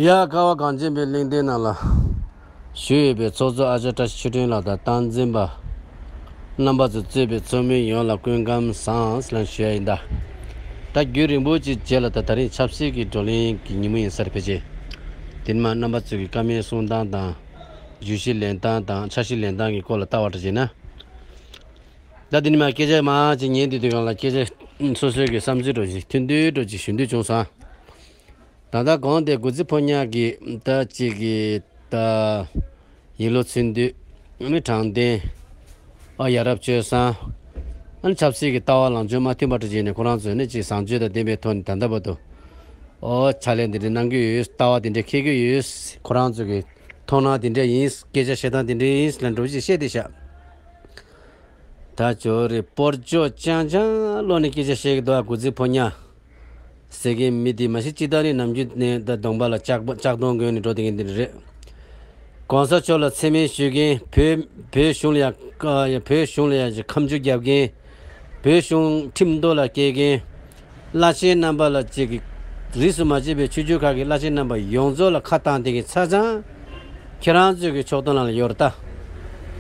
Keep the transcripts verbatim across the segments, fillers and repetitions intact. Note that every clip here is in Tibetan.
ཡ། ཀ་བ་གངས་ཅན་པའི་གླིང་རྟེན་ནང་ལ་བཞུགས་ཡོད་པའི་ཚོགས་གཙོ་ཨ་ཅག་བཀྲ་ཤིས་ཆོས་སྒྲོན་ལགས་དང་སྟངས་འཛིན་པ་རྣམ་པ་ཚོ་གཙོས་པའི་ཚོགས་མི་ཡོངས་ལ་སྐུ་ཁམས་བཟང་ལ་ཞུ་ཡ་ཡིན་ད། ད་རྒྱུན་རིང་པོ་ཅིག་རྗེས་ལ་ད་ད་རིང་ཆབ་སྲིད་ཀྱི་བགྲོ་གླེང་གི་ཉིན་མོ་ཡིན་ས་རེད་ཕལ་ཆེར། དེ་ནས་མ་རྣམ་པ་ཚོས་ཀྱི་བཀའ་མོལ་གསུང་སྟངས་དང་། བརྗོད་གཞི་ལེན་སྟངས་དང་འཆར་གཞི་ལེན་སྟངས་ཀྱི་སྐོར་ལ་ལྟ་བ་འདྲ་བྱས་ན། ད་དེ་ནས་མ་སྐད་ཆ་མང་ཅིག་ཉན་དུས་དུས་སྒང་ལ་སྐད་ཆ་སོ་སོའི་གི་བསམ་ཚུལ་འདྲ་ཅིག་ཐུང་ཐུང་འདྲ་ཅིག་ཞུ་འདོད་བྱུང་སོང་། ད་ལྟ་གོང་དེ་གུ་ཙི་ཕོ་ཉ་གི་ད་ཅིག་གི་ད་ཡིག་ལོ་ཚུན་དུས་ཨ་ནི་དྲང་བདེན། ཨ་ཡ་རབས་སྤྱོད་བཟང་། ཨ་ནི་ཆབ་སྲིད་ཀྱི་ལྟ་བ་ལངས་ཕྱོགས་མ་མཐུན་པ་འདྲ་བྱས་ནས་ཁོ་རང་ཚོས་ནི་ཅིག་བཟང་སྤྱོད་དང་ལྡན་པའི་ཐོག་ནས་ད་ལྟ་བར་དུ་ཨོ་ཕྱག་ལས་འདི་འདྲ་གནང་གི་ཡོད། ལྟ་བ་འདི་འདྲ་འཁྱེར་གྱི་ཡོད། ཁོ་རང་ཚོ་གི་མཐོང་སྣང་འདི་འདྲ་ཡིན། སྐད་ཆ་བཤད་སྟངས་འདི་འདྲ་ཡིན་ལབ་འདྲ་བོ་ཅིག་བཤད་བསྡད་ཤག་ད་ཇོ་རི་སྤོར་ཅོག་ཅང་ཅང་ལོག་ནས་སྐད་ཆ་བཤད་ཀྱི་འདུག་ཨ་གུ་ཙི་ཕོ་ཉ་ཟེར་མཁན་མི་དེ་མ་གཞི་ཅི་ལྟར་ནི་ནམ་རྒྱུན་ནས་ད་གདོང་པ་ལ་ལྕགས་པ་ལྕགས་སྡོང་གོན་ནས་འགྲོ་བསྡད་མཁན་དེ་འདྲ་རེད། གོང་ས་མཆོག་ལ་མཚན་སྨད་ཞུ་མཁན། བོད་བོད་གཞུང་ལ་ཡང་བཀའ་ཡང་བོད་གཞུང་ལ་ཡང་ཅིག་ཁ་མཆུ་རྒྱབ་མཁན། བོད་གཞུང་ཁྲིམས་ཐོག་ལ་བཀལ་མཁན། བླ་ཆེན་རྣམ་པ་ལ་ཅིག་གི་རིས་སུ་མ་ཆད་པའི་ཆོས་བརྒྱུད་ཁག་གི་བླ་ཆེན་རྣམ་པ་ཡོངས་རྫོགས་ལ་ཁ་བཏང་བསྡད་མཁན་ཆ་ཚང་ཁྱེད་རང་ཚོའི་གི་ཕྱོགས་གཏོགས་ནང་ལ་ཡོད་རེད་ད།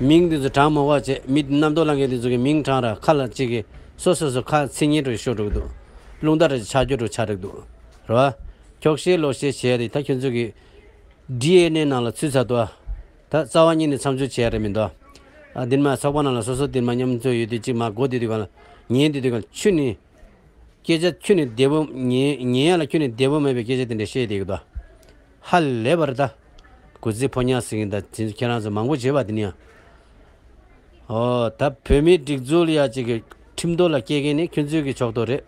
མིང་འདི་ཚོ་དྲངས་མ་དགོས་བྱས། མི་རྣམ་རྟོག་ལངས་མཁན་འདི་ཚོ་གི་མིང་དྲངས་ར་ཁ་ལ་ཅིག་གི་སོ་སོ་སོ་ཁ་མཚན་སྙན་འདྲ་ཤོར་འགྲོ་གི་འདུག་རླུང་རྟ་འདྲ་ཆག་སྐྱོ་འདྲ་ཆགས་འགྲོ་གི་འདུག་རེད་བ། འཁྱོག་བཤད་ལོག་བཤད་བྱས་ཏེ་ད་ཁྱོད་ཚོ་གི་ཌི་ཨེན་ཨེ་ནང་ལ་ཚུད་ཚར་འདུག་ད་རྩ་བ་ཉིད་ནས་མཚམས་འཇོག་བྱས་རེད་མི་འདུག་ཨ་འདི་མ་ཚོགས་པ་ནང་ལ་སོ་སོ་འདི་མ་མཉམ་འཛོམས་ཡོད་དུས་གཅིག་མ་གོ་དུས་དུས་གང་ལ་ཉན་དུས་དུས་གང་ལ་ཁྱོད་ནི་སྐད་ཆ་ཁྱོད་ནི་བདེ་པོ་ཉན་ཉན་ཡ་ལ་ཁྱོད་ནི་བདེ་པོ་མེད་པའི་སྐད་ཆ་དེ་འདྲ་བཤད་བསྡད་ཀྱི་འདུག་ཧ་ལས་པ་རེད་ད། གུ་ཙི་ཕོ་ཉ་ཟེར་མཁན་ད་དེ་ཚོ་ཁྱེད་རང་ཚོ་མང་པོ་བརྗེད་པ་དེ་ནི་ཡང་། ཨོ་ད་བོད་མིའི་སྒྲིག་འཛུགས་ལ་ཡ་གཅིག་གི་ཁྲིམས་ཐོག་ལ་སྐྱེལ་མཁན་ནི་ཁྱོད་ཚོའི་གི་ཕྱོགས་གཏོགས་རེད།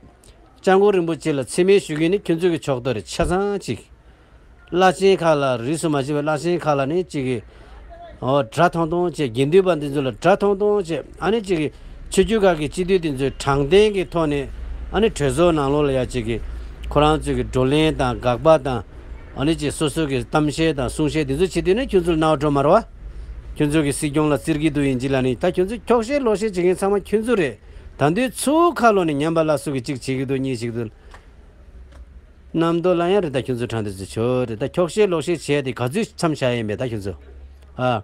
སྐྱབས་མགོན་རིན་པོ་ཆེ་ལ་མཚན་སྨད་ཞུ་མཁན་ནི་ཁྱོད་ཚོའི་གི་ཕྱོགས་གཏོགས་རེད། ཆ་ཚང་གཅིག་བླ་ཆེན་ཁག་ལ་རིས་སུ་མ་ཆད་པའི་བླ་ཆེན་ཁག་ལ་ནི་གཅིག་གི་ཨོ་དགྲ་མཐོང་མཐོང་བྱས། དགེ་འདུན་པ་འདི་ཚོ་ལ་དགྲ་མཐོང་མཐོང་བྱས། ཨ་ནི་གཅིག་གི་ཆོས་བརྒྱུད་ཁག་གི་སྤྱི་འཐུས་འདི་ཚོས་དྲང་བདེན་གྱི་ཐོག་ནས་ཨ་ནི་གྲོས་ཚོགས་ནང་ལོགས་ལ་ཡ་གཅིག་གི་ཁོ་རང་ཚོའི་གི་བགྲོ་གླེང་དང་དགག་པ་དང་། ཨ་ནི་ཅིག་སོ་སོ་གི་གཏམ་བཤད་དང་གསུང་བཤད་དེ་ཚོ་བྱེད་དུས་ནི་ཁྱོད་ཚོར་སྣང་བ་འགྲོ་མ་རེད་བ། ཁྱོད་ཚོ་གི་སྲིད་སྐྱོང་ལ་བཙིར་གི་འདུག་ཡིན་གཅིག་ལ་ནི་ད་ཁྱོད་ཚོ་འཁྱོག་བཤད་ལོག་བཤད་བྱེད་མཁན་ཚང་མ་ཁྱོད་ཚོ་རེད། ད་དུང་ཚུར་ཁ་ལོག་ནས་ཉམས་པ་སླར་གསོ་གི་གཅིག་བྱེད་ཀྱི་འདུག་གཉིས་བྱེད་ཀྱི་འདུག་རྣམ་རྟོག་ལངས་ཡ་རེད། ད་ཁྱོད་ཚོ་དྲང་བདེན་ཚོ་ཆོག་རེད། ད་འཁྱོག་བཤད་ལོག་བཤད་བྱས་ཏེ་ག་ཚོད་མཚམས་བཞག་ཡིན་པས་ད་ཁྱོད་ཚོ། ཨ།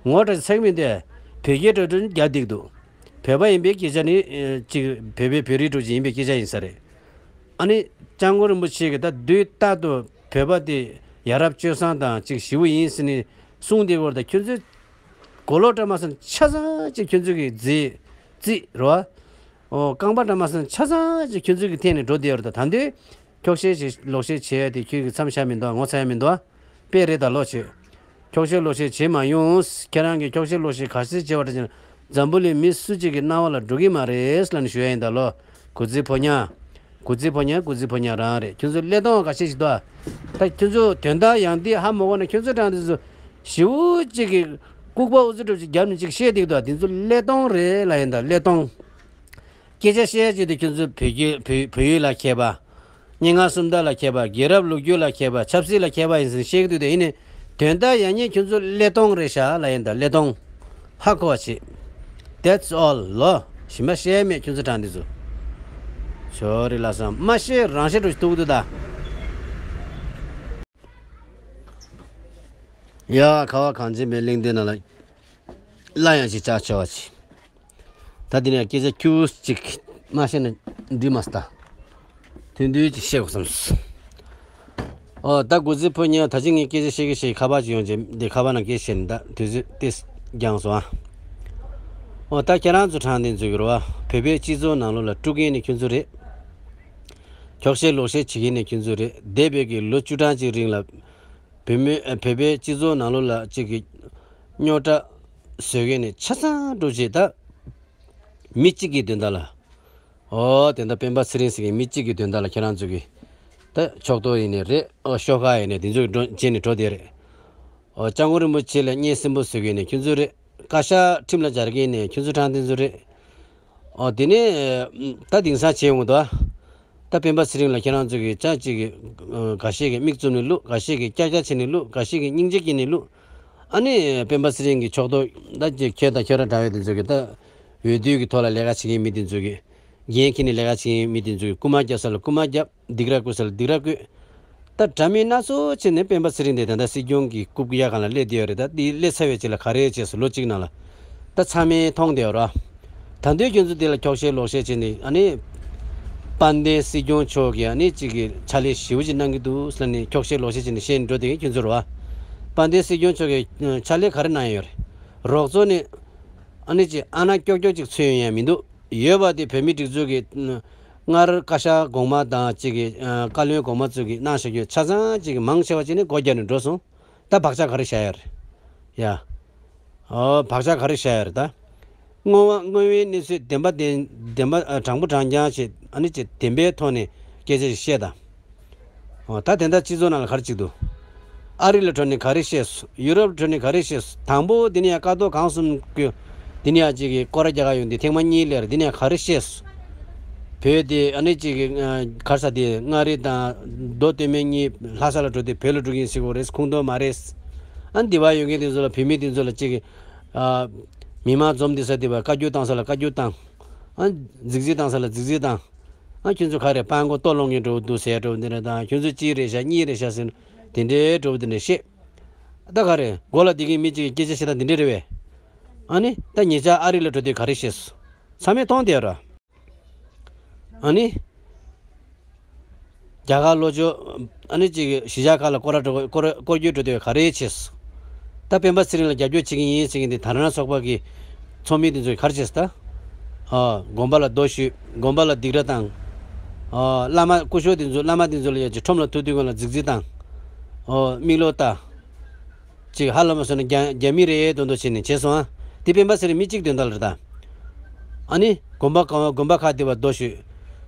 ངོ་སྤྲོད་ཚེགས་མི་འདུག་བོད་སྐད་སྤྲོ་སྤྲོ་རྒྱག་བསྡད་འདུག་བོད་པ་ཡིན་པའི་སྐད་ཆ་ནི་ཨེ་གཅིག་བོད་པའི་བོད་རིགས་འདྲ་ཅིག་ཡིན་པའི་སྐད་ཆ་ཡིན་ས་རེད། ཨ་ནི་སྐྱབས་མགོན་རིན་པོ་ཆེ་གིས་ད་དུས་རྟག་ཏུ་བོད་པ་དེ་ཡ་རབས་སྤྱོད་བཟང་དང་ཅིག་ཞེ་པོ་ཡིན་ཟེར་ནས་གསུངས་བསྡད་ཡོད་རེད། ད་ཁྱོད་ཚོས་གོ་ལོག་འདྲ་མ་སོང་ཆ་ཚང་ཅིག་ཁྱོད་ཚོས་ཀྱི་རྫིག་རྫིག་རེད་བ། ཨོ་རྐང་པ་འདྲ་མ་སོང་ཆ་ཚང་ཅིག་ཁྱོད་ཚོས་ཀྱི་འཐེན་ནས་འགྲོ་བསྡད་ཡོད་རེད། ད་ད་དུང་འཁྱོག་བཤད་བྱེད་ལོག་བཤད་བྱེད་ཡ་དེ་ཁྱོད་ཀྱི་མཚམས་བཞག་མི་འདུག་ངོ་ཚ་ཡ་མི་འདུག་དཔེ་རེད་ད་ལོ་བྱེད། འཁྱོག་བཤད་ལོག་བཤད་བྱེད་མ་ཡོང་། ཁྱེད་རང་གིས་འཁྱོག་བཤད་ལོག་བཤད་ག་ཚོད་བྱས་པ་འདྲ་བྱས་ན་འཛམ་བུ་གླིང་མི་སུ་གཅིག་གི་རྣ་བ་ལ་འགྲོ་གི་མ་རེད་ལབ་ནས་ཞུ་ཡ་ཡིན་ད་ལོ། གུ་ཙི་ཕོ་ཉ། གུ་ཙི་ཕོ་ཉ་གུ་ཙི་ཕོ་ཉ་རང་རེད། ཁྱོད་ཚོ་ཀླད་སྟོང་ག་ཤེད་ཞིག་འདུག་ད་ཁྱོད་ཚོ་དོན་དག་ཡང་འདི་ཧ་མ་གོ་ན་ཁྱོད་ཚོ་དྲང་འདི་ཚོ་ཞེ་པོ་གཅིག་གི་ལྐུགས་པ་ཨུ་ཚུགས་འདྲ་ཅིག་རྒྱབ་ནས་ཅིག་བཤད་བསྡད་འདུག་འདི་ཚོ་ཀླད་སྟོང་རེད་ལབ་ཡིན་ད་ཀླད་སྟོང་། སྐད་ཆ་བཤད་ཡ་ཅིག་དེ་ཁྱོད་ཚོ་བོད་རྒྱུད་བོད་བོད་ཡིག་ལ་མཁས་པ། སྙན་ངག་སུམ་རྟགས་ལ་མཁས་པ། རྒྱལ་རབས་ལོ་རྒྱུས་ལ་མཁས་པ། ཆབ་སྲིད་ལ་མཁས་པ་ཡིན་ཟེར་བཤད་ཀྱི་འདུག་དེ་ཡིན་ནའི་དོན་དག་ཡང་སྙིང་ཁྱོད་ཚོ་ཀླད་སྟོང་རེད་ཤག་ལབ་ཡིན་ད་ཀླད་སྟོང་། ཧ་གོ་བ་བྱེད། That's all ལོ། གཞན་པ་བཤད་མེད་ཁྱོད་ཚོ་དྲང་འདི་ཚོ། ཇོ་རི་ལ་སང་མ་བཤད་རང་བཤད་འགྲོ་ཞིག་ཐུག་འདུག་ད། ཡ་ཁ་བ་གངས་ཅན་པའི་གླིང་རྟེན་ནང་ལ། སླར་ཡང་ཅིག་བཅར་ཆོག་པ་ཅིག་ད་འདི་ནས་སྐད་ཆ་ཁྱུག་ཅིག་མ་བཤད་ན་འགྲིག་མ་སོང་ད། ཐུང་ཐུང་ཅིག་བཤད་དགོས་བསམས་སོང་། ཨོ་ད་གུ་ཙི་ཕོ་ཉ་ད་ཅི་ངས་སྐད་ཆ་བཤད་ཀྱི་བཤད་ཀྱི་ཁ་པར་ཅིག་ཡོང་རྗེས་འདི་ཁ་པར་ནང་སྐད་བཤད་ནས་ད་དུས་ཚོད་ཏོག་ཙམ་འགྱངས་སོང་ཨ། ཨོ་ད་ཁྱེད་རང་ཚོ་དྲང་བདེན་ཚོ་གི་རེད་བ། བོད་པའི་སྤྱི་ཚོགས་ནང་ལོགས་ལ་དཀྲུག་མཁན་ནི་ཁྱོད་ཚོ་རེད། འཁྱོག་བཤད་ལོག་བཤད་བྱེད་མཁན་ནི་ཁྱོད་ཚོ་རེད། འདས་པའི་གི་ལོ་བཅུ་གྲངས་ཅིག་རིང་ལ། བོད་མི་ཨ་བོད་པའི་སྤྱི་ཚོགས་ནང་ལོགས་ལ་གཅིག་གི་རྙོག་དྲ་བཟོ་མཁན་ནི་ཆ་ཚང་འགྲོ་བྱེད་ད། མི་གཅིག་གི་དོན་དག་ལ། ཨོ་དེ་འདྲ་སྤེན་པ་ཚེ་རིང་ཟེར་མཁན་མི་གཅིག་གི་དོན་དག་ལ་ཁྱེད་རང་ཚོ་གི་ད་ཕྱོགས་གཏོགས་ཡིན་ནའི་རེད། ཨོ་ཤོག་ཁག་ཡིན་ནའི་དེ་ཚོ་གི་འགྲོ་བྱས་ནས་འགྲོ་བསྡད་རེད། ཨོ་སྐྱབས་མགོན་རིན་པོ་ཆེ་ལ་སྙན་སེམས་པོ་བཟོ་མཁན་ནི་ཁྱོད་ཚོ་རེད། བཀའ་ཤག་ཁྲིམས་ལ་སྦྱར་མཁན་ནི་ཁྱོད་ཚོ་དྲང་བདེན་ཚོ་རེད། ཨོ་དེ་ནས་ད་དེང་སང་བྱས་ཡོང་གི་འདུག་ཨ། ད་སྤེན་པ་ཚེ་རིང་ལ་ཁྱེད་རང་ཚོ་གིས་ཅག་ཅིག་གིས་ཨ་འགའ་ཤས་ཀྱིས་མིག་བཙུམ་ནས་བླུགས། འགའ་ཤས་ཀྱིས་ཀྱག་ཀྱག་བྱས་ནས་བླུགས། འགའ་ཤས་ཀྱིས་སྙིང་རྗེ་སྐྱེས་ནས་བླུགས། ཨ་ནི་སྤེན་པ་ཚེ་རིང་གི་ཕྱོགས་གཏོགས་ད་ཅིག་ཁྱེད་དང་ཁྱེད་རང་འདྲ་བའི་དེ་ཚོ་གིས་ད་འོས་བསྡུ་གི་ཐོག་ལ་ལས་ཀ་བྱེད་མཁན་མི་དེ་ཚོ་གིས་འགན་འཁྱེར་ནས་ལས་ཀ་བྱེད་མཁན་མི་དེ་ཚོ་གིས་རྐུ་མ་རྒྱབ་ས་ལ་རྐུ་མ་རྒྱབ། སྡིགས་ར་བསྐུལ་ས་ལ་སྡིགས་ར་བསྐུལ། ད་འདྲ་མིན་སྣ་ཚོགས་བྱས་ནས་སྤེན་པ་ཚེ་རིང་དེ་ད་ལྟ་སྲིད་སྐྱོང་གི་རྐུབ་ཀྱི་ཡ་གང་ལ་སླེབས་བསྡད་ཡོད་རེད། ད་འདི་སླེབས་ཚར་བའི་རྗེས་ལ་ག་རེ་བྱས་སོང་ལོ་གཅིག་ནང་ལ། ད་ཚང་མས་མཐོང་བསྡད་ཡོད་ར། ད་དུང་ཁྱོད་ཚོ་འདི་ལ་འཁྱོག་བཤད་ལོག་བཤད་བྱས་ནས་ཨ་ནི། དཔལ་ལྡན་སྲིད་སྐྱོང་མཆོག་གིས་ཨ་ནི་གཅིག་གི་ཕྱག་ལས་ཞེ་པོ་ཅིག་གནང་གི་འདུག་ཟེར་ནས་འཁྱོག་བཤད་ལོག་བཤད་བྱས་ནས་བཤད་འགྲོ་བསྡད་མཁན་ཁྱོད་ཚོ་རེད་བ། དཔལ་ལྡན་སྲིད་སྐྱོང་མཆོག་གིས་ཕྱག་ལས་ག་རེ་གནང་ཡོད་རེད། རོགས་ཚོ་ནི། ཨ་ནི་ཅིག་ཨ་ན་ཀྱོག་ཀྱོག་ཅིག་ཚུད་ཡོང་ཡ་མི་འདུག་ཡོད་པ་དེ་བོད་མི་སྒྲིག་འཛུགས་ཀྱི། སྔར་བཀའ་ཤག་གོང་མ་དང་གཅིག་གི། བཀའ་བློན་གོང་མ་ཚོས་ཀྱི་གནང་བཞག་རྒྱུ་ཆ་ཚང་གཅིག་གི་མང་ཆེ་བ་ཅིག་ནི་སྒོ་བརྒྱབ་ནས་འགྲོ་སོང་། ད་བག་ཆགས་ག་རེ་བཞག་ཡོད་རེད། ཡ། ཨོ་བག་ཆགས་ག་རེ་བཞག་ཡོད་རེད་ད། དངོས་པ་དངོས་པོའི་གནས་ཚུལ་བདེན་པ་བདེན་བདེན་པ་ཨ་དྲང་པོ་དྲང་རྐྱང་བྱེད་ཨ་ནི་ཅིག་བདེན་པའི་ཐོག་ནས་སྐད་ཆ་ཞིག་བཤད་དང་། ཨོ་ད་དེ་འདྲ་སྤྱི་ཚོགས་ནང་ལ་ག་རེ་བྱེད་འདུག་ཨ་རི་ལ་འགྲོ་ནས་ག་རེ་བཤད་སོང་། ཡུ་རོབ་འགྲོ་ནས་ག་རེ་བཤད་སོང་། དང་པོ་འདི་ནས་ཡང་ཀ་རྡོ་གང་གསུམ་གྱི་འདི་ནས་ཡང་གཅིག་གི་སྐོར་ར་རྒྱག་ག་ཡོང་དུས་ཐེངས་མ་གཉིས་སླེབས་རེད། འདི་ནས་ཡང་ག་རེ་བཤད་སོང་། བོད་དེ་ཨ་ནི་གཅིག་གི་ག་རེ་ཟ་དེ་མངའ་རིས་དང་མདོ་སྟོད་སྨད་གཉིས་ལྷ་ས་ལ་འགྲོ་དུས་བོད་ལ་འགྲོ་གི་ཡིན་ཟེར་གོ་རེད། ཁུངས་གཏོགས་མ་རེད། ཨ་འདི་བ་ཡོད་མཁན་དེ་ཚོ་ལ་བོད་མི་དེ་ཚོ་ལ་གཅིག་གི་མི་མང་འཛོམས་དེ་ས་དེ་བ་བཀའ་བཀྱོན་བཏང་ས་ལ་བཀའ་བཀྱོན་བཏང་། ཨ་རྫིག་རྫིག་བཏང་ས་ལ་རྫིག་རྫིག་བཏང་། ཨ་ཁྱོད་ཚོ་ག་རེ་སྤང་གོ་ལྟོ་སློང་གིན་འགྲོ་འདུག་ཟེར་འགྲོ་འདི་འདྲ་དང་ཁྱོད་ཚོ་གཅིག་རེད་ཤག་གཉིས་རེད་ཤག་ཟེར་དེ་འདྲའི་འགྲོ་འདི་འདྲ་བཤད། ད་ག་རེ་མགོ་ལ་བསྡད་མཁན་མི་གཅིག་གིས་སྐད་ཆ་བཤད་སྟངས་འདི་འདྲ་རེད་པས། ཨ་ནི་ད་ཉེ་ཆར་ཨ་རི་ལ་འགྲོ་དུས་ག་རེ་བཤད་སོང་། ཚང་མས་མཐོང་བསྡད་ཡོད་ར། ཨ་ནི། རྒྱ་གར་ལྷོ་ཕྱོགས་ཨ་ནི་གཅིག་གི་གཞིས་ཆགས་ཁག་ལ་སྐོར་ར་འགྲོ་སྐོར་སྐོར་སྐྱོད་འགྲོ་དུས་ག་རེ་བྱས་སོང་། ད་སྤེན་པ་ཚེ་རིང་ལ་རྒྱབ་སྐྱོར་བྱེད་ཀྱི་ཡིན་ཟེར་མཁན་དེ་དྷ་ར་ན་ཚོགས་པ་གི་ཚོགས་མི་དེ་ཚོས་ག་རེ་བྱས་སོང་ད། ཨ་དགོན་པ་ལ་རྡོ་གཞུས། དགོན་པ་ལ་སྡིགས་ར་བཏང་། ཨ་བླ་མ་སྐུ་ཞབས་དེ་ཚོ་བླ་མ་དེ་ཚོ་ལ་ཡ་ཅིག་ཁྲོམ་ལ་ཐུག་དུས་སྒང་ལ་རྫིག་རྫིག་བཏང་། ཨོ་མིག་ལོག་ལྟ། ཅིག་ཧ་ལམ་སོང་ན་རྒྱ་རྒྱ་མི་རེད་མདོག་མདོག་བྱས་ནས་བྱས་སོང་ཨ། དེ་སྤེན་པ་ཚེ་རིང་མི་གཅིག་དོན་དག་ལ་རེད་ད། ཨ་ནི་དགོན་པ་གང་དགོན་པ་ཁག་དེ་བ་རྡོ་གཞུས།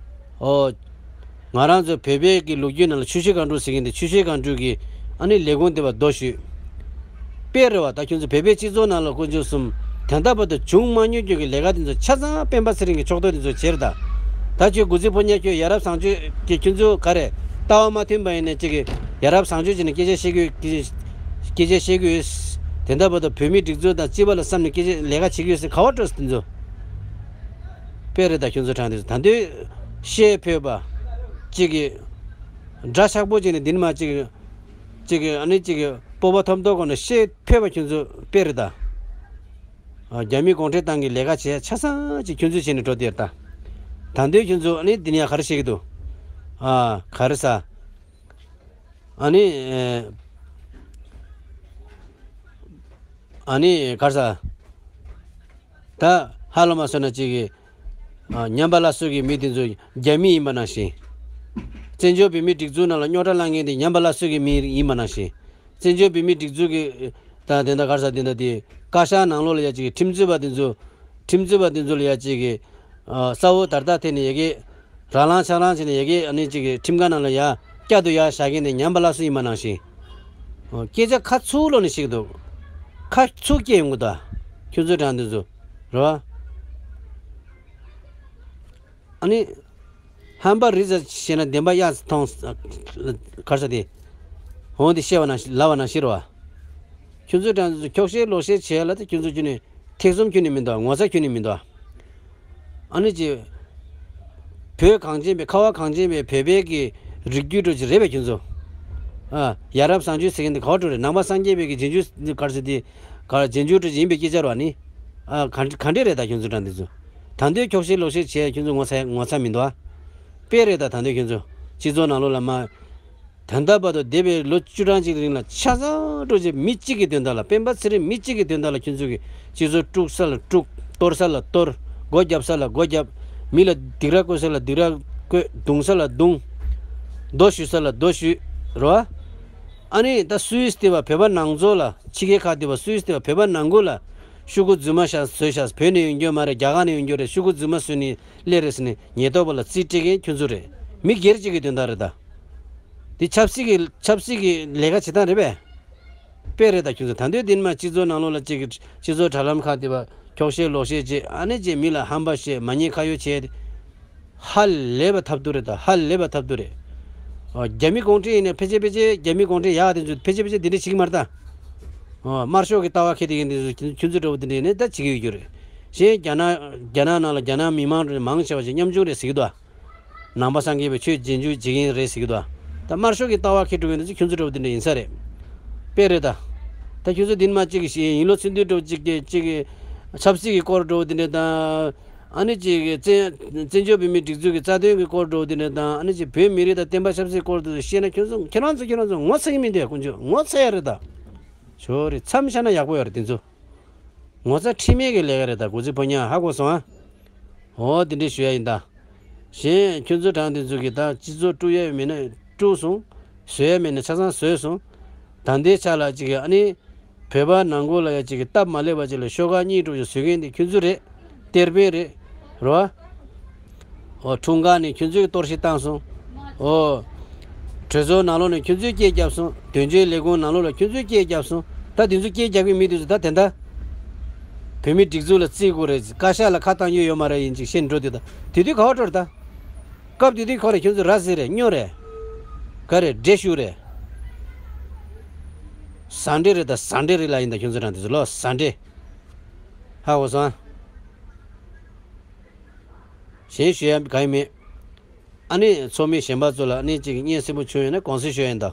ཨོ། ང་རང་ཚོ་བོད་པའི་གི་ལོ་རྒྱུས་ནང་ལ་ཆུ་བཞི་སྒང་དྲུག་ཟེར་མཁན་དེ་ཆུ་བཞི་སྒང་དྲུག་གི་ཨ་ནི་ལས་ཁུངས་དེ་བ་རྡོ་གཞུས། དཔེ་རེད་བ་ད་ཁྱོད་ཚོ་བོད་པའི་སྤྱི་ཚོགས་ནང་ལ་དཀོན་མཆོག་གསུམ་ད་ལྟ་བར་དུ་བྱུང་མ་མྱོང་རྒྱུ་གི་ལས་ཀ་དེ་ཚོ་ཆ་ཚང་སྤེན་པ་ཚེ་རིང་གི་ཕྱོགས་གཏོགས་དེ་ཚོ་བྱས་རེད་ད། ད་ཁྱོད་དགུ་ཚིགས་ཕོ་ཉ་ཁྱོད་ཡ་རབས་བཟང་སྤྱོད་ཀྱི་ཁྱོད་ཚོ་ག་རེ་ལྟ་བ་མ་མཐུན་པ་ཡིན་ན་ཅིག་གི་ཡ་རབས་བཟང་སྤྱོད་བྱས་ནས་སྐད་ཆ་བཤད་དགོས་སྐད་ཆ་བཤད་དགོས། དེ་འདྲ་བར་དུ་བོད་མི་སྒྲིག་འཛུགས་དང་སྤྱི་པ་ལ་བསམ་ནས་སྐད་ཆ་ལས་ཀ་བྱེད་དགོས་ཟེར་ག་བ་སྤྲོ་ཟེར་དེ་ཚོ། དཔེ་རེད་ད་ཁྱོད་ཚོ་དྲང་དེ་ཚོ་ད་འདོད་བཤད་ཕོད་པ། ཅིག་གི་འདྲ་ཆགས་པོ་ཅིག་ནས་འདི་ནས་མ་ཅིག་གི་ཅིག་གི་ཨ་ནི་ཅིག་གི་སྤོབས་པ་ཐོབ་མདོག་གོ་ནས་བཤད་ཕོད་པ་ཁྱོད་ཚོ་དཔེ་རེད་ད། ཨ་རྒྱ་མི་གུང་ཁྲན་ཏང་གི་ལས་ཀ་བྱས་ཆ་ཚང་ཅིག་ཁྱོད་ཚོས་བྱས་ནས་འགྲོ་དེ་རེད་ད། ད་འདོད་ཁྱོད་ཚོ་ཨ་ནི་འདི་ནས་ག་རེ་བཤད་ཀྱི་འདུག་ཨ་ག་རེ་ཟ། ཨ་ནི། ཨ་ནི་ག་རེ་ཟ། ད་ཧ་ལམ་མ་སོང་ན་ཅིག་གི་ཨ་ཉམས་པ་སླར་གསོ་གི་མི་དེ་ཚོ་རྒྱ་མི་ཡིན་པ་ནང་བཞིན། བཙན་བྱོལ་བོད་མིའི་སྒྲིག་འཛུགས་ནང་ལ་རྙོག་དྲ་བསླངས་མཁན་དེ་ཉམས་པ་སླར་གསོ་གི་མི་ཡིན་པ་ནང་བཞིན། བཙན་བྱོལ་བོད་མིའི་སྒྲིག་འཛུགས་ཀྱི་ད་དེ་འདྲ་ག་རེ་ཟ་དེ་འདྲ་དེ་བཀའ་ཤག་ནང་ལོགས་ལ་ཡ་ཅིག་གི་ཁྲིམས་རྩོད་པ་དེ་ཚོ། ཁྲིམས་རྩོད་པ་དེ་ཚོ་ལ་ཡ་གཅིག་གི་ཨ་གསལ་བོ་དར་ཐག་འཐེན་ནས་ཡ་གི་རང་ལངས་ཆག་ལངས་བྱས་ནས་ཡ་གི་ཨ་ནི་གཅིག་གི་ཁྲིམས་ཁང་ནང་ལ་ཡ་བསྐྱར་དུ་ཡ་བཞག་མཁན་དེ་ཉམས་པ་སླར་གསོ་ཡིན་པ་ནང་བཞིན། ཨོ་སྐད་ཆ་ཁ་ཚུགས་ལོག་ནས་བཤད་ཀྱི་འདུག་ཁ་ཚུགས་སྐྱེ་ཡོང་གི་འདུག་ཁྱོད་ཚོའི་དྲང་དེ་ཚོ་རེད་བ། ཨ་ནི། ཧམ་པ་རི་ཟ་བཤད་ན་བདེན་པ་གཡག་མཐོང་གར་ས་དེ། འོང་དེ་བཤད་པ་ན་ལབ་པ་ན་ཤི་རོ། ཁྱོད་ཚོའི་དྲང་དེ་ཚོ་འཁྱོག་བཤད་ལོག་བཤད་བྱས་ལ་དེ་ཁྱོད་ཚོ་ཁྱོད་ནས་ཐེ་ཚོམ་ཁྱོད་ནས་མི་འདུག་ངོ་ཚ་ཁྱོད་ནས་མི་འདུག་ཨ་ནི་ཅི། བོད་གངས་ཅན་པའི་ཁ་བ་གངས་ཅན་པའི་བོད་པའི་གི་རིགས་རྒྱུད་འགྲོ་ཅི་རེད་པས་ཁྱོད་ཚོ། ཨ་ཡ་རབས་བཟང་སྤྱོད་ཟེར་མཁན་དེ་ག་བ་འགྲོ་རེད། ནང་པ་སངས་རྒྱས་པའི་གི་རྗེས་འཇུག་གར་ས་དེ། ག་རྗེས་འཇུག་འགྲོ་ཅི་ཡིན་པའི་སྐད་ཆ་རོ་ཨ་ནི། ཨ་ག་ག་འདྲས་རེད་ད་ཁྱོད་ཚོ་དྲང་དེ་ཚོ། ད་འདོད་འཁྱོག་བཤད་ལོག་བཤད་བྱས་ཁྱོད་ཚོ་ངོ་ཚ་ངོ་ཚ་མི་འདུག་ཨ། དཔེ་རེད་ད་ད་འདོད་ཁྱོད་ཚོ། སྤྱི་ཚོགས་ནང་ལོགས་ལ་མ། ད་ལྟ་བར་དུ་འདས་པའི་ལོ་བཅུ་གྲངས་ཅིག་རིང་ལ་ཆ་ཚང་འགྲོ་ཅིག་མི་གཅིག་གི་དོན་དག་ལ་སྤེན་པ་ཚེ་རིང་མི་གཅིག་གི་དོན་དག་ལ་ཁྱོད་ཚོ་གི་སྤྱི་ཚོགས་དཀྲུག་ས་ལ་དཀྲུག་གཏོར་ས་ལ་གཏོར། སྒོ་བརྒྱབ་ས་ལ་སྒོ་བརྒྱབ། མི་ལ་སྡིགས་ར་བསྐུལ་ས་ལ་སྡིགས་ར་བསྐུལ། རྡུང་ས་ལ་རྡུང་། རྡོ་གཞུས་ས་ལ་རྡོ་གཞུས། རོ། ཨ་ནི་ད་སུད་སི་དེ་བ་བོད་པ་ནང་ཚོ་ལ་ཕྱི་རྒྱལ་ཁག་དེ་བ་སུད་སི་དེ་བ་བོད་པ་ནང་ཁུལ་ལ་ཤོག་གུ་རྫུན་མ་ཤ་བཟོས་ཤག་བོད་ནས་ཡོང་རྒྱུ་མ་རེད། རྒྱ་གར་ནས་ཡོང་རྒྱུ་རེད། ཤོག་གུ་རྫུན་མ་བཟོས་ནས་སླེབས་རེད་ཟེར་ནས་ཉེན་རྟོག་པ་ལ་རྩིས་སྤྲད་མཁན་ཁྱོད་ཚོ་རེད། མི་སྒེར་གཅིག་གི་དོན་དག་རེད་ད། འདི་ཆབ་སྲིད་ཀྱི་ཆབ་སྲིད་ཀྱི་ལས་ཀ་བྱེད་སྟངས་རེད་པས། དཔེ་རེད་ད་ཁྱོད་ཚོ། ད་འདོད་འདི་ནས་མ་སྤྱི་ཚོགས་ནང་ལོགས་ལ་གཅིག་གི་སྤྱི་ཚོགས་དྲ་ལམ་ཁག་དེ་བ་འཁྱོག་བཤད་ལོག་བཤད་བྱེད། ཨ་ནི་ཅིག་མི་ལ་ཧམ་པ་བཤད། མ་ཉེས་ཁ་གཡོག་བྱས་ཏེ། ཧ་ལས་པ་ཐབས་སྡུག་རེད་ད། ཧ་ལས་པ་ཐབས་སྡུག་རེད། ཨོ་རྒྱ་མི་གུང་ཁྲན་ཡིན་ན་ཕལ་ཆེར་ཕལ་ཆེར་རྒྱ་མི་གུང་ཁྲན་ཡག་དེ་ཚོ་ཕལ་ཆེར་ཕལ་ཆེར་འདི་འདྲ་བྱེད་ཀྱི་མ་རེད་ད། ཨོ་དམར་ཤོག་གི་ལྟ་བ་འཁྱེར་བསྡད་མཁན་དེ་ཚོ་ཁྱོད་ཚོ་འདྲ་བོ་དེ་འདྲ་ཡིན་ན་ད་བྱེད་ཀྱི་ཡོད་རྒྱུ་རེད། གཞན་རྒྱ་ནག་རྒྱ་ནག་ནང་ལ་རྒྱ་ནག་མི་མང་རེ་མང་ཆེ་བ་ཞིག་ཉམ་ཆུང་རེད་ཟེར་གྱི་འདུག་ནང་པ་སངས་རྒྱས་པའི་ཆོས་རྗེས་འཇུག་བྱེད་མཁན་རེད་ཟེར་གྱི་འདུག་ད་དམར་ཤོག་གི་ལྟ་བ་ཁྱེར་འགྲོ་གི་ཡོད་ན་ཅིག་ཁྱོད་ཚོ་འདྲ་བོ་དེ་འདྲ་ཡིན་ས་རེད། དཔེ་རེད་ད། ད་ཁྱོད་ཚོ་འདི་ནས་མར་ཅིག་གི་ཞིག་ཡིན་ལོ་ཚིག་འདུལ་འདྲ་བོ་ཅིག་གི་ཅིག་གི་ཆབ་སྲིད་ཀྱི་སྐོར་འདྲ་བོ་དེ་འདྲ་དང་། ཨ་ནི་ཅིག་གི་བཙན་བཙན་བྱོལ་བོད་མིའི་སྒྲིག་འཛུགས་ཀྱི་རྩ་དོན་གྱི་སྐོར་འདྲ་བོ་དེ་འདྲ་དང་། ཨ་ནི་ཅིག་བོད་མི་རིགས་དང་བསྟན་པ་ཆབ་སྲིད་སྐོར་དེ་ཚོ་བཤད་ན་ཁྱོད་ཚོ་ཁྱེད་རང་ཚོ་ཁྱེད་རང་ཚོ་ངོ་ཚ་གི་མི་འདུག་དཀོན་མཆོག་ངོ་ཚ་ཡ་རེད་ད། ཞོ་རེད། མཚམས་བཞག་ན་ཡག་པོ་ཡོད་རེད་དེ་ཚོ། ངོ་ཚ་ཁྲེལ་མེད་ཀྱི་ལས་ཀ་རེད་ད། གོ་ཚིག་ཕོ་ཉ་ཧ་གོ་སོང་ཨ། འོ་དེ་འདྲས་ཞུ་ཡ་ཡིན་ད། གཞན་ཁྱོད་ཚོ་གྲངས་དེ་ཚོ་གིས་ད་སྤྱི་ཚོགས་དཀྲུག་ཡ་ཡོད་མེད་ན་དཀྲུགས་སོང་། བཟོ་ཡ་མེད་ན་ཆ་ཚང་བཟོས་སོང་། ད་ལྟའི་ཆ་ལ་ཅིག་གི་ཨ་ནི། བོད་པ་ནང་ཁུལ་ལ་ཡ་ཅིག་གི་སྟབས་མ་ལེགས་པ་ཅིག་ལ་ཤོག་ཁག་གཉིས་དཀྲུགས་ཤིག་བཟོ་མཁན་དེ་ཁྱོད་ཚོ་རེད། གཏེར་སྤེལ་རེད། རེད་བ། ཨོ་འཁྲུངས་སྐར་ནས་ཁྱོད་ཚོས་གཏོར་བཤིག་བཏང་སོང་། ཨོ། གྲོས་ཚོགས་ནང་ལོགས་ནས་ཁྱོད་ཚོས་སྐད་བརྒྱབ་སོང་། དོན་གཅོད་ལས་ཁུངས་ནང་ལོགས་ལ་ཁྱོད་ཚོས་སྐད་བརྒྱབ་སོང་། ད་དེ་ཚོ་སྐད་རྒྱག་གི་མི་དེ་ཚོ་ད་དེ་འདྲ། བོད་མིའི་སྒྲིག་འཛུགས་ལ་བརྩི་དགོས་རེད། བཀའ་ཤག་ལ་ཁ་བཏང་རྒྱུ་ཡོད་མ་རེད་ཡིན་ཅིག་བཤད་འགྲོ་དུས་ད། དེ་དུས་ག་བ་འགྲོ་རེད་ད། སྐབས་དེ་དུས་ཁོ་རེ་ཁྱོད་ཚོ་ར་བཟི་རེད། སྨྱོ་རེད། ག་རེ་འདྲེ་ཤུ་རེད། ཟ་འདྲེ་རེད་ད། ཟ་འདྲེ་རེད་ལ་ཡིན་ད་ཁྱོད་ཚོ་རང་དེ་ཚོ་ལོ་ཟ་འདྲེ། ཧ་གོ་སོང་ཨ། གཞན་ཞུ་ཡ་གང་ཡང་མེད། ཨ་ནི་ཚོགས་མི་གཞན་པ་ཚོ་ལ་ཨ་ནི་ཅིག་སྙན་སེམས་པོ་བྱུང་ཡོད་ན་དགོངས་སེལ་ཞུ་ཡ་ཡིན་ད།